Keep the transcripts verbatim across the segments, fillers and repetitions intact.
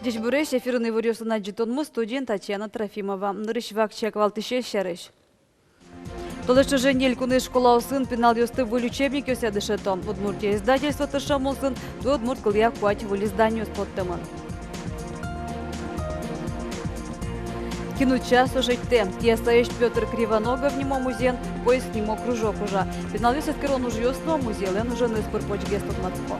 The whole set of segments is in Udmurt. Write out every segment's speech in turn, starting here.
Ӟечбуресь! Эфирын иворъёсын адӟытонмы, студиын Татьяна Трофимова. Нырысь вакчияк валтӥсез сярысь. Толэзь ӵоже ньыль куноос школаосын пиналъёсты выль учебникъёсъя дышето. «Удмуртия» издательство тыршемын улсын туэ удмурт кылъя куать выль изданиос поттэмын. Кин утча, со шедьтэ. Тӥясаысь Пётр Кривоногов нимо музеен «Поиск» нимо кружок ужа. Пиналъёс эскерон ужъёс но музейлэн уженыз пыр-почгес тодматско.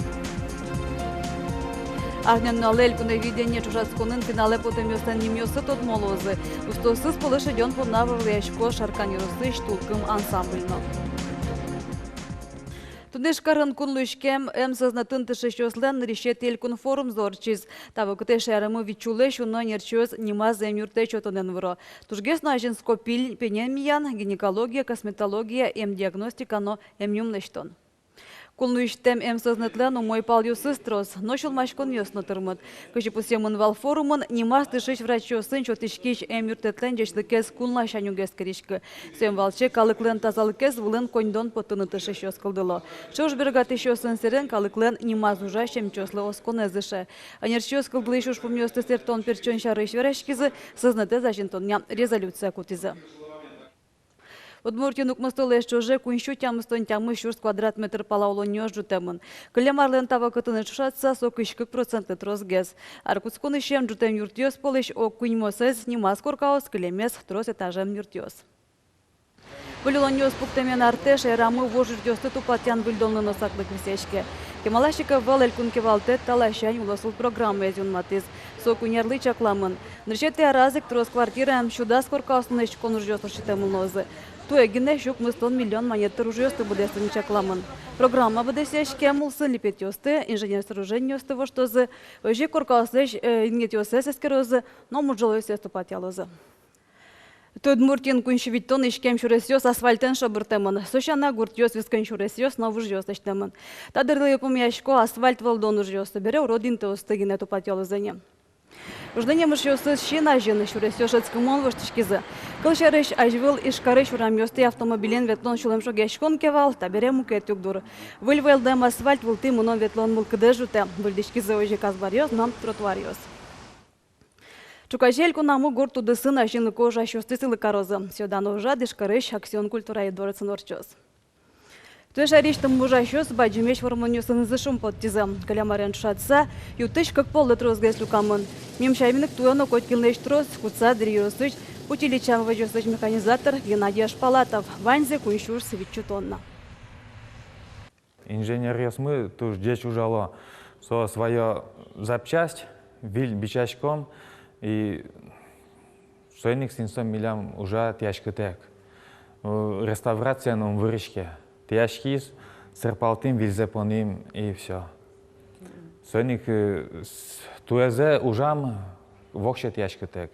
Арнянуналэ «Элькуно видение» ӵошатсконын пиналэ потэмъёслэн нимъёссы тодмо луозы. Устоосыз пӧлы шедён понна вожвылъяськоз Шаркан ёросысь «Тулкым» ансамбль но. Туннэ Ижкарын кунлы иськем эм сӧзнэтын дышетскисьёслэн нырысетӥ элькун форумзы ортчиз. Та вакытэ шаерамы вить сюлэсь уно ӧнерчиос нимаз эмъюрттэт сётонэн выро. Тужгес но азинско пиль, пенен миян, гинекология, косметология, эмдиагностика но эмъюм лэсьтон. Кунлы иськем эм сӧзнэтлэн умой палъёсыз трос, но сюлмаськонъёс но тырмыт. Кызьы пусъемын вал форумын, нимаз дышись врачъёсын сётӥськись эмъюрттэтлэн ӟечлыкез кунласянь уг эскериськы. Соин валче калыклэн тазалыкез вылын коньдон поттыны дышисьёс кылдыло. Ӵош бергатӥсьёсын сэрен калыклэн нимаз ужась эмчиослы осконэз ыше. Ӧнерчиос кылдылӥсь ужпумъёсты сэрттон-пертчон сярысь вераськизы, сӧзнэтэз азинтонъя резолюция кутӥзы. Удмуртиын укмыстолэзь ӵоже куинь сю тямыстон тямыс сюрс квадрат метр пала улонниос ӝутэмын. Кылем арлэн та вакытэныз ӵошатыса, со кызь кык процентлы тросгес. Ар кутсконысен ӝутэм юртъёс пӧлысь ог куиньмосэз нимаз коркаос, кылемез трос этажем юртъёс. Выль улонниос пуктэмен артэ шаерамы вуж юртъёсты тупатъян выльдонлы но саклык висъяське. Кемалась ик ӧвӧл элькун кивалтэт та ласянь улосвыл программаез юнматӥз. Со куинь арлы чакламын. Нырысетӥ араз ик трос квартираем сюдас коркаосын лэсьтон ужъёс ортчытэмын луозы. Туэ гинэ сю укмыстон миллион манет тыр ужъёсты быдэстыны чакламын. Программа быдэсъяськем улсын липетъёсты, инженер сооружениосты воштозы, озьы ик коркаослэсь, э, инъетъёссэс эскерозы но мурӝолъёссэс тупатъялозы. Туэ Удмуртиын куинь сю витьтон иськем сюресъёс асфальтэн шобыртэмын. Со сяна, гуртъёс вискын сюресъёс но выжъёс лэсьтэмын. Та дырлы йылпумъясько асфальт вӧлдон ужъёс, бере урод интыосты гинэ тупатъялозы ни. Ужлэн емышъёсыз син азьын: сюресъёс шӧдскымон воштӥськизы. Кылсярысь, азьвыл Ижкарысь урамъёстӥ автомобилен ветлон сюлэмшогъяськон ке вал, табере мукет югдур. Выль вӧлдэм асфальт вылтӥ мынон-ветлон мылкыдэз ӝутэ. Выльдӥськизы озьы ик азбаръёс но тротуаръёс. Ӵуказе элькунамы гурт удысын азинлыко ужасьёсты сӥлы карозы. Сӥё-дано ужрад Ижкарысь «Аксион» культура дворецын ортчоз. Туэ шаерысьтымы ужасьёс бадӟымесь вормонъёсынызы шумпоттӥзы. Кылем арен ӵошатыса, ю тысь кык поллы тросгес люкамын. Мим сямен ик, туэ но котькинлэсь трос: Кутса, Дэри ёросысь, Путь Ильича возёсысь механизатор Геннадий Ашпалатов. Ваньзэ куинь сюрс витьсю тонна. Инженеръёсмы туж ӟеч ужало. Со свое запчасть выль бичаськом, и соин ик синсо милям ужа тӥяськытэк. Э, реставрация но ум выриське. Тӥяськиз, сэрпалтӥм, вильзэ понӥм, и всё. Соин ик, э, с-, туэзэ ужам воксё тӥяськытэк.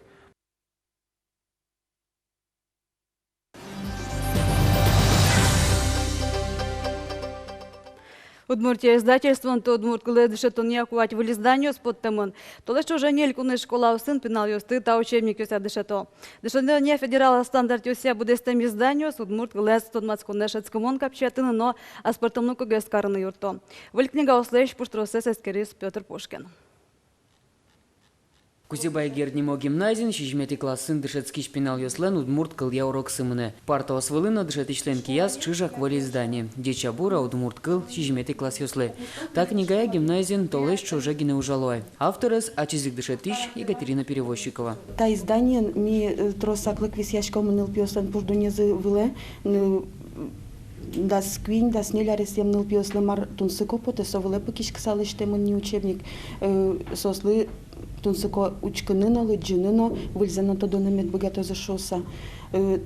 «Удмуртия» издательствоын туэ удмурт кылэз дышетонъя куать выль изданиос поттэмын. Толэзь ӵоже ньыль куноос школаосын пиналъёсты та учебникъёсъя дышето. Дышетонъя федерал стандартъёсъя быдэстэм изданиос удмурт кылэз тодматсконэ шӧдскымон капчиятыны но аспӧртэмлыкогес карыны юртто. Выль книгаослэсь пуштросэз эскериз Пётр Пушкин. Кузебай Герд нимо гимназиын сизьыметӥ классын дышетскись пиналъёслэн удмурт кылъя уроксы мынэ. Партаос вылын но дышетӥсьлэн кияз чыжак выль издание «Ӟеч-а, бур-а удмурт кыл сизьыметӥ классъёслы». Та книгая гимназиын толэзь ӵоже гинэ ужало ай. Авторез ачиз ик дышетӥсь Екатерина Перевозчикова. Та изданиын ми, э, трос саклык висъяськом нылпиослэн пуш дуннезы вылэ, ны-, дас куинь, дас ньыль аресъем нылпиослы мар тунсыко потэ, со вылэ пыкиськыса лэсьтэмын ни учебник, э, соослы тунсыко учкыны но, лыдӟыны но, выльзэ но тодыны мед быгатозы шуыса. Э,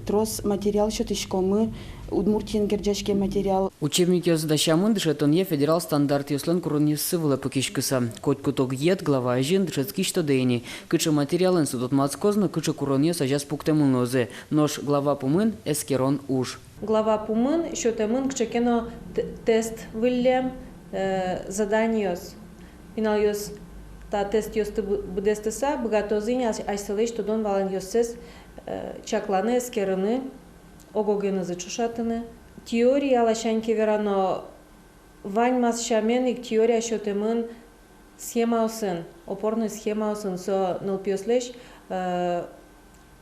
трос материал сётӥськомы, Удмуртиен герӟаськем материал. Учебникъёс дасямын дышетонъя федерал стандартъёслэн куронъёссы вылэ пыкиськыса. Котькуд огъет глава азьын дышетскись тодэ ини, кыӵе материалэн со тодматскоз но кыӵе куронъёс азяз пуктэмын луозы. Нош глава пумын эскерон уж. Глава пумын сётэмын кыӵе ке но т-, тест выллем, э, заданиос. Пиналъёс та тестъёсты бы-, быдэстыса, быгатозы ини ас-, асьсэлэсь тодон-валанъёссэс, э, чакланы, эскерыны, ог-огенызы ӵошатыны. Теория ласянь ке верано, ваньмаз сямен ик теория сётэмын Схемаосын, опорной схемаосын со нылпиослэсь, э,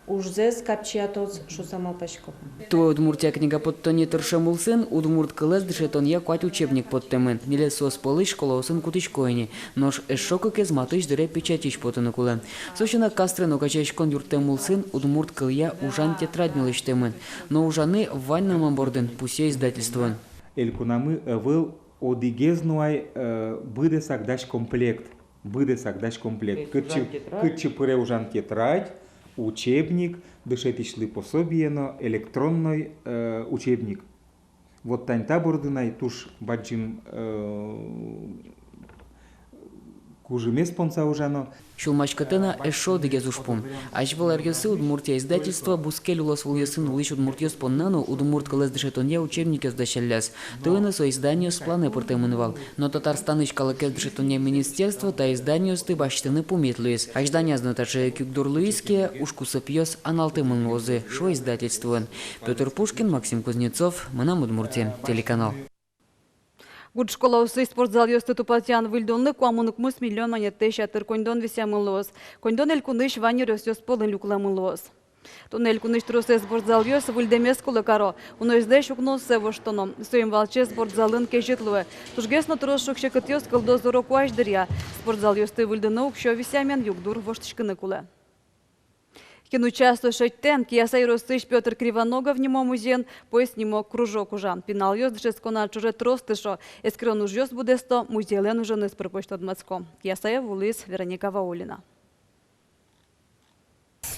ужзэс капчиятоз шуыса малпасько. Туэ «Удмуртия» книга поттонни тыршем улсын удмурт кылэз дышетонъя куать учебник поттэмын. Ньылез соос пӧлысь школаосын кутӥсько ини, нош эшшо кыкез матысь дыре печатись потыны кулэ. Со сяна, Кастрен огазеяськон юрттэм улсын удмурт кылъя ужан тетрадь но лэсьтэмын. Но ужаны вань на мон бордын, пусъе издательствоын. Элькунамы ӧвӧл одӥгез но ай, э, быдэсак дась комплект. Быдэсак дась комплект. Кытчы, кытчы пыре ужан тетрадь, учебник, дышетӥсьлы пособие но электронной, э, учебник. Вот тань та бордын ай туж бадӟым, э, кужымез понса ужано. Сюлмаськытэ на эшшо одӥгез ужпум. Азьвыл аръёсы «Удмуртия» издательство бускель улосвылъёсын улӥсь удмуртъёс понна но удмурт кылэз дышетонъя учебникъёс дасялляз. Туэ но со изданиос планэ пыртэмын вал. Но Татарстанысь калыкез дышетонъя министерство та изданиосты басьтыны пумит луиз. Азьланяз но таӵе ик югдур луиз ке, уж кусыпъёс аналтэмын луозы, шуо издательствоын. Пётр Пушкин, Максим Кузнецов, «Мынам Удмуртие» телеканал. Гурт школаосысь спортзалъёсты тупатъян-выльдонлы куамын укмыс миллион манетлэсь ятыр коньдон висъямын луоз. Коньдон элькунысь вань ёросъёс пӧлын люкламын луоз. Туннэ элькунысь тросэз спортзалъёс выльдэмез кулэ каро. Уноезлэсь укнооссэ воштоно. Соин валче спортзалын кезьыт луэ. Тужгес но трос шуг-секытъёс кылдо зоро куазь дыръя. Спортзалъёсты выльдыны уксё висъямен югдур воштӥськыны кулэ. Кин уча, со шедьтэ. Кияса ёросысь Пётр Кривоногов нимо музейын «Поиск» нимо кружок ужа. Пиналъёс дышетсконаз ӵоже трос тыршо, эскерон ужъёс быдэсто, музейлэн уженыз пыр-поч тодматско. Киясае вуылӥз Вероника Ваулина.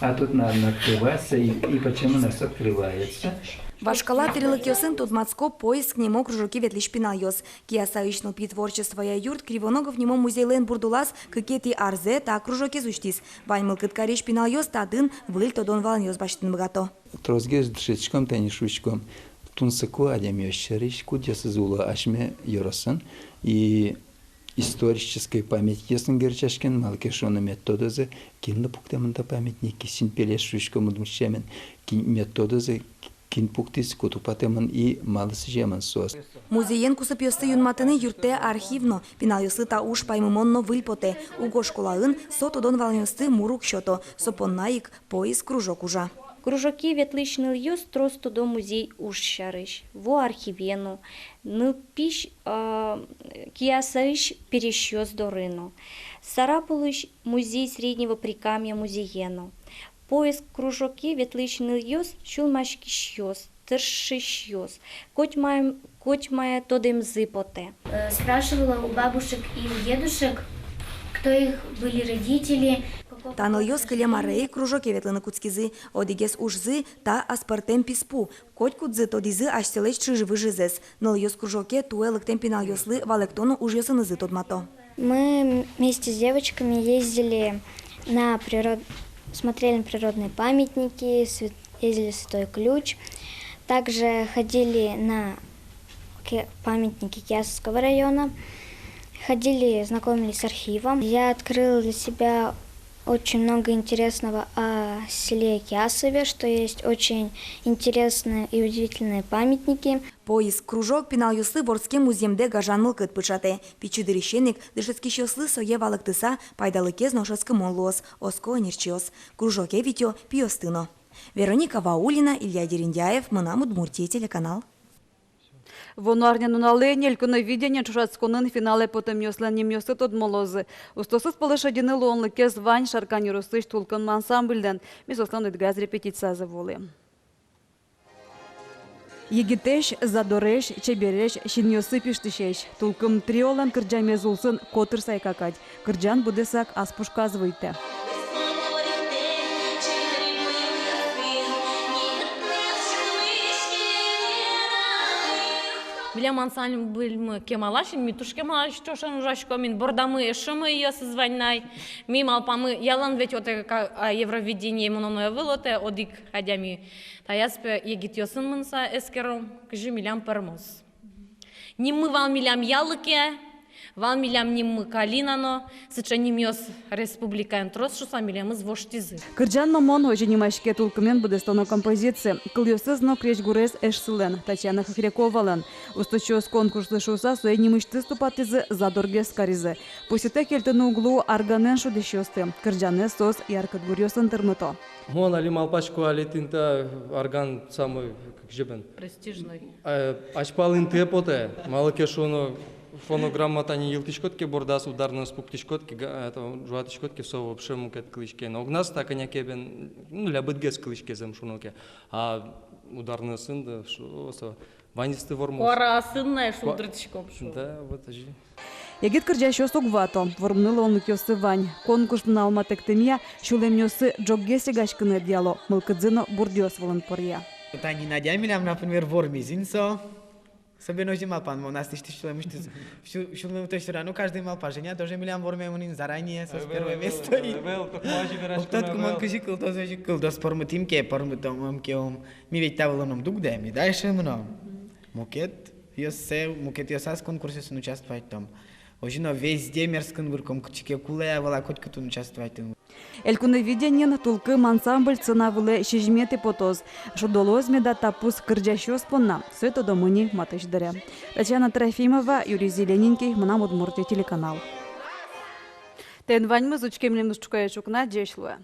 А тут надо открываться, и, и почему у нас открывается? Вашкала тӥрлыкъёсын тодматско «Поиск» нимо кружоке ветлӥсь пиналъёс. Киясаысь нылпи творчествоя юрт Кривоногов нимо музейлэн бурд улаз кыкетӥ арзэ та кружокез усьтӥз. Вань мылкыд карись пиналъёс татын выль тодон-валанъёс басьтыны быгато. Тросгес дышетском, тани шуиськом, тунсыко адямиос сярысь, кудъёсыз уло асьме ёросын, и исторической памятникъёсын герӟаськем, малы ке шуоно мед тодозы, кинлы пуктэмын та памятник, кисин пелез шуиськом удмурт сямен, кин мед тодозы, кин пуктӥз, ку тупатэмын и малы сӥземын соос. Музеен кусыпъёсты юнматыны юрттэ архив но. Пиналъёслы та уж паймымон но выль потэ. Уго школаын со тодон-валанъёсты мур уг сёто. Со понна ик «Поиск» кружок ужа. Кружоке ветлӥсь нылъёс трос тодо музей уж сярысь, вуо архиве но, нылпись, а, Киясаысь пересьёс доры но, Сарапулысь музей Среднего Прикамья музее но. «Поиск» кружоке ветлӥсь нылъёс сюлмаськисьёс, тыршисьёс, котьмае, котьмае тодэмзы потэ. Э, спрашивала у бабушек и у дедушек, кто их были родители, какого... Та нылъёс кылем аре ик кружоке ветлыны кутскизы. Одӥгез ужзы — та аспӧртэм писпу. Котькудзы тодӥзы асьсэлэсь чыжы-выжызэс. Нылъёс кружоке туэ лыктэм пиналъёслы валэктон ужъёсынызы тодмато. Мы вместе с девочками ездили на природ-, смотрели на природные памятники, свят-, ездили в Святой Ключ. Также ходили на ки-, памятники Киясовского района. Ходили, знакомились с архивом. Я открыла для себя очень много интересного о селе Киясове, что есть очень интересные и удивительные памятники. «Поиск» кружок пиналъёслы вордскем музъемдэ гажан мылкыд пыӵатэ. Пичи дырысен ик дышетскисьёслы сое валэктыса, пайдалыкез но шӧдскымон луоз, оско ӧнерчиос. Кружоке витё пиосты но. Вероника Ваулина, Илья Дерендяев, «Мынам Удмуртие» телеканал. Вуоно арнянуналэ ини «Элькуновидение» ӵошатсконын финалэ потэмъёслэн нимъёссы тодмо луозы. Устоосыз пӧлы шедьыны луонлыкез вань Шаркан ёросысь «Тулкым» ансамбльлэн. Ми соослэн одӥгаз репетициязы вуылӥм. Егитэсь, задоресь, чебересь, синъёссы пиштӥсесь. «Тулкым» триолэн кырӟамез улсын котыр сайка кадь. Кырӟан быдэсак ас пушказ вуиз. Милям ансамбльмы кемалась ини, ми туж кемалась ӵошен ужаськом ини, бордамы эшшо мӧйыосыз вань на. Ми малпамы, ялан ведь отэ ка-, а, Евровидение мыноно ӧвӧл отэ, одӥг адями. Таяз пе егитъёсын мыныса эскером, кызьы милям пӧрмоз. Ниммы вал милям «Ялыке», Вал милям ниммы Калина но, сыӵе нимъёс республикаын трос шуса, милемыз воштӥзы. «Кырӟан но мон» — озьы нимаське тулкымен быдэстоно композиция. Кылъёсыз но крезьгурез эшсылэн, Татьяна Хохряковалэн. Усточиос конкурслы шуса сое нимысьтыз тупатӥзы, задоргес каризы. Пусйытэк кельтыны уг луы арганэн шудӥсьёсты. Кырӟанэз соос яркыт гуръёсын тырмыто. Мон али малпасько, али тӥни та арган самой, как же бен, престижной. Э, азьпал интые потэ, малы ке шуоно, фонограмма тани йылтӥськод ке бордаз, ударноез пуктӥськод ке, га-, это, ӝуатӥськод ке, со вообще мукет кылӥське. Но огназ та кӧня ке бен, ну, лябытгес кылӥське, зэм шуоно ке. А ударноесын да, шо-, со, ваньзэсты вормоз. Куараосын на шулдыртӥськом, шуо. Да, вот озьы. Егит кырӟасьёс уг вато, вормыны луонлыкъёссы вань. Конкурс нуналматэктэмъя сюлэмъёссы ӝоггес йыгаськыны ӧдъяло, мылкыдзы но бурдъёс вылын поръя. Тани Надя милям, например, вормиз ини со. Собере озьы малпан, мон аслэсьтыз сюлэмысьтыз. Сю-, сюлэмысьтыз всё равно каждый малпа, Женя тоже милям вормемын ини заранее, соос первое место. Ӧвӧл, ӧвӧл, ӧвӧл. Тодӥськод ке, мон кызьы кылдоз, озьы кылдоз, пормытӥм ке, пормытом ке ум. Ми ведь та вылын ум дугдэ, ми дальше мыном. Мукетъёссэ, мукетъёсаз конкурсъёсын участвовать каром. Озьы но везде мерзкын вырком, кытчы ке кулэ, ӧвӧл-а, котькытын участвовать каром. Элькуновидениын «Тулкым» ансамбль сцена вылэ сизьыметӥ потоз. Шудо луоз меда та пус кырӟасьёс понна, сое тодомы ини матысь дыре. Татьяна Трофимова, Юрий Зелененький, «Мынам Удмуртие» телеканал. Тӥни ваньмыз, учке милемыз ӵуказе ӵукна, ӟеч луэ.